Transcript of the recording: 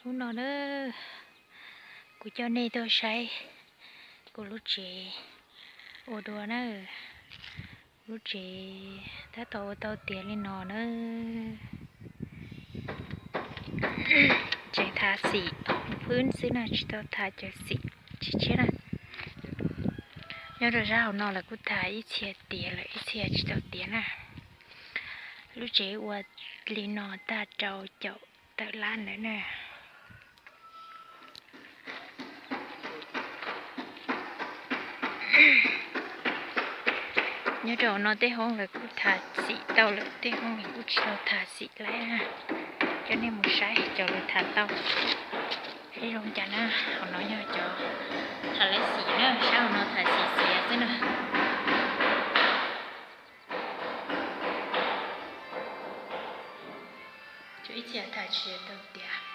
Hnub no na, kuv coj nej tuaj saib kuv lub tsev ua dua na. Lub tsev tab tom ua tau tiav li no na. Tseem tha xim phwb xwb na, tsis tau tha cov xim tshiab tshiab na. Nyob rau sab hauv no lawv kuj tha ib txhia tiav lawm, ib txhia tsis tau tiav na. Lub tsev ua li no tag rau caum tawm lab ntawd na. Nyob rau hauv no tej hoob lawv kuj tha xim tau lawm, tej hoob lawv kuj tsis tau tha xim lawm na. Coj nej mus saib cov lawv tha tau ib zoo cas na. Hauv no yog cov tha lawv xim na, sab hauv no tha xim xiav xwb na. Cov ib txhia tha tsis tau tiav.